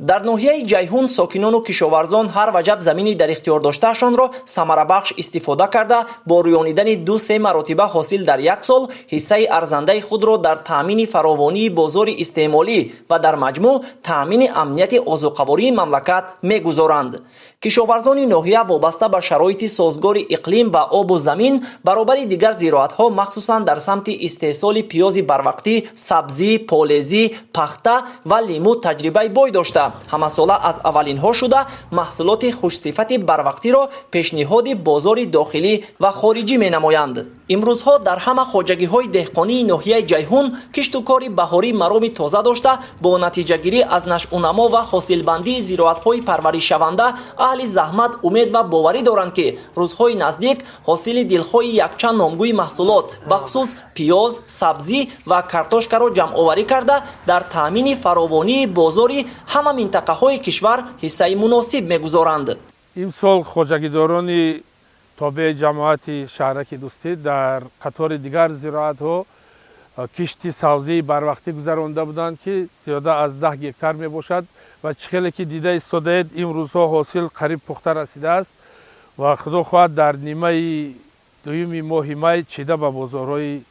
Дар ноҳияи Ҷайҳун сокинону кишоварзон ҳар ваҷаб замини дар ихтиёр доштаашонро самарабахш истифода карда, бо рӯёнидани 2-3 маротиба ҳосил дар як сол ҳиссаи арзандаи худро дар таъмини фаровонии бозори истеъмолӣ ва дар маҷмӯъ таъмини амнияти озуқавории мамлакат мегузоранд. Кишоварзони ноҳия вобаста ба шароити созгори иқлим ва обу замин баробари дигар зироатҳо, махсусан дар самти истеҳсоли пиёзи барвақтӣ, сабзӣ, полезӣ, пахта ва лимӯ таҷрибаи бой дошта, ҳамасола аз аввалинҳо шуда маҳсулоти хушсифати барвақтиро пешниҳоди бозори дохилӣ ва хориҷӣ менамоянд. Имрӯзҳо дар ҳама хоҷагиҳои деҳқонии ноҳияи Ҷайҳун кишту кори баҳорӣ мароми тоза дошта, бо натиҷагирӣ аз нашъунамо ва ҳосилбандии зироатҳои парваришшаванда аҳли заҳмат умед ва боварӣ доранд, ки рӯзҳои наздик ҳосили дилхоҳи якчанд номгӯи маҳсулот, бахусус пиёз, сабзӣ ва картошкаро ҷамъоварӣ карда, дар таъмини фаровонии бозори ҳама минтақаҳои кишвар ҳиссаи муносиб мегузоранд. Имсол хоҷагидорони тобеи ҷамоати шаҳраки Дӯстӣ дар қатори дигар зироатҳо кишти сабзии барвақтӣ гузаронда буданд, ки зиёда аз 10 гектар мебошад ва чӣ хеле ки дида истодаед, имрӯзҳо ҳосил қариб пухта расидааст ва худо хоҳад, дар нимаи дуюми моҳи май чида ба бозорҳои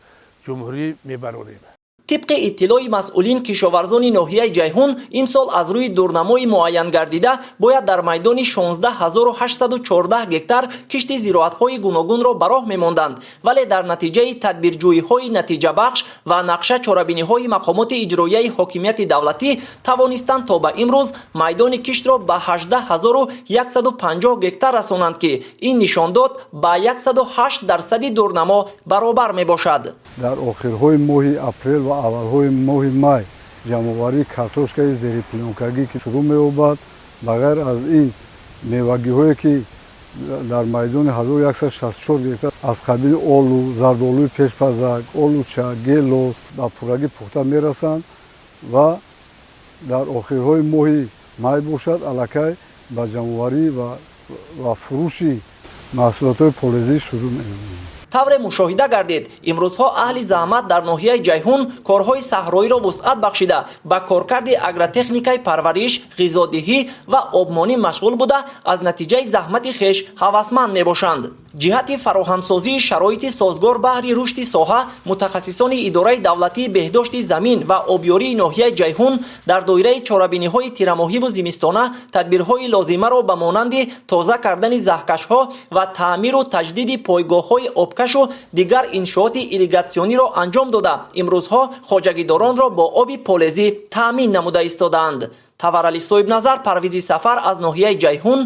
ҷумҳурӣ мебарорем. Тибқи иттилои масъулин, кишоварзони ноҳияи Ҷайҳун имсол аз рӯи дурнамои муайянгардида бояд дар майдони 16 814 гектар кишти зироатҳои гуногунро ба роҳ мемонданд, вале дар натиҷаи тадбирҷӯиҳои натиҷабахш ва нақша чорабиниҳои мақомоти иҷроияи ҳокимияти давлатӣ тавонистанд то ба имрӯз майдони киштро ба 18 150 гектар расонанд, ки ин нишондод ба 108 дарсади дурнамо баробар мебошад. Дар охирҳои моҳи апрел ва аввалҳои моҳи май ҷамъоварии картошкаи зериплёнкагӣ ки шурӯъ меёбад. Ба ғайр аз ин, мевагиҳое, ки дар майдони 1164 гектар аз қабили олу, зардолуи пешпазак, олуча, гелос ба пуррагӣ пухта мерасанд ва дар охирҳои моҳи май бошад, аллакай ба ҷамъоварӣ ва фурӯши маҳсулотҳои полезӣ шурӯъ менамоем. Тавре мушоҳида гардид, имрӯзҳо аҳли заҳмат дар ноҳияи Ҷайҳун корҳои саҳроиро вусъат бахшида, ба коркарди агротехникаи парвариш, ғизодиҳӣ ва обмонӣ машғул буда, аз натиҷаи заҳмати хеш ҳавасманд мебошанд. Ҷиҳати фароҳамсозии шароити созгор баҳри рушди соҳа мутахассисони Идораи давлатии беҳдошти замин ва обёрии ноҳияи Ҷайҳун дар доираи чорабиниҳои тирамоҳиву зимистона тадбирҳои лозимаро ба монанди тоза кардани заҳкашҳо ва таъмиру таҷдиди пойгоҳҳои обкашу дигар иншооти ирригатсиониро анҷом дода, имрӯзҳо хоҷагидоронро бо оби полезӣ таъмин намуда истодаанд. Таварали Соҳибназар, Парвизи Сафар аз ноҳияи Ҷайҳун.